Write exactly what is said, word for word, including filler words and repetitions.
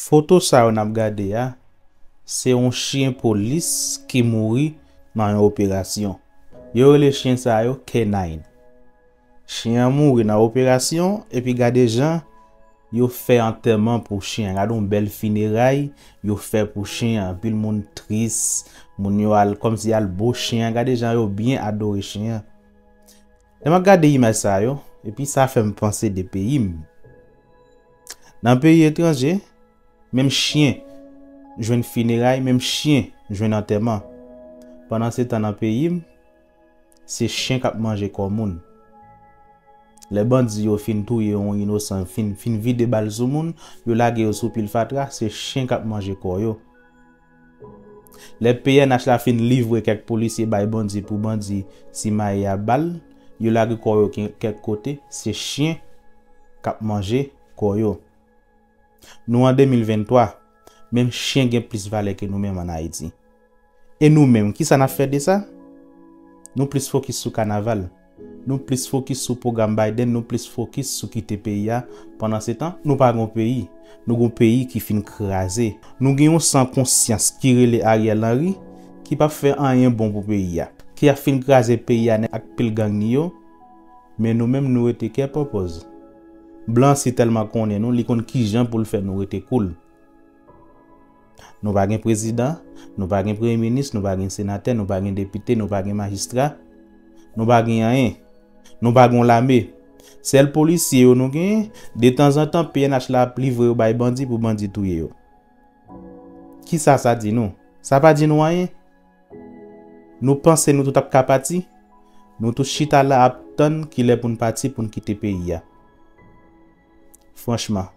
Foto sa yo n ap gade a, se yon chen polis ki mouri nan yon operasyon. Yo rele chen sa yo K nine. Chen an mouri nan operasyon, epi gade jan yo fè antèman pou chen an. Gade yon bèl fineray yo fè pou chen an. Anpil moun tris, moun yo al kòmsi al bo chen an. Gade jan yo byen adore chen an. Lè m ap gade imaj sa yo, epi sa fè m panse de peyi m. Nan peyi etranje, menm chen jwenn fineray, menm chen jwenn antèman. Pandansetan nan peyi m, se chen k ap manje kò moun. Lè bandi yo fin touye yon inosan, fin, fin vide bal sou moun, yo lage yo sou pil fatra, se chen k ap manje kò yo. Lè P N H la fin livre kèk polisye bay bandi pou bandi simaye a bal, yo lage kò yo ke-, kèk kote, se chen k ap manje kò yo. Nou an de mil venntwa, menm chen gen plis valè ke nou menm ann Ayiti. E nou menm, kisa n ap fè de sa? Nou plis fokis sou kanaval. Nou plis fokis sou pwogram Biden, nou plis fokis sou kite peyi a. Pandansetan, nou pa gon peyi. Nou gon peyi ki fin kraze. Nou gen yon san konsyans ki rele Ariel Henry, ki p ap fè anyen bon pou peyi a, ki ap fin kraze peyi a nèt ak pil gang ni yo. Men nou menm, nou rete kè pòpòz. Blan si tèlman konnen nou, li konn kijan pou l fè nou rete koul. Nou pa gen prezidan, nou pa gen premye minis, nou pa gen senatè, nou pa gen depite, nou pa gen majistra, nou pa gen anyen. Nou pa gen lame. Sèl polisye yo nou genyen, detanzantan P N H la ap livre yo bay bandi pou bandi touye yo. Kisa sa di nou? Sa pa di nou anyen. Nou panse nou tout ap ka pati? Nou tout chita la ap tann kilè pou n pati, pou n kite peyi a. Franchman,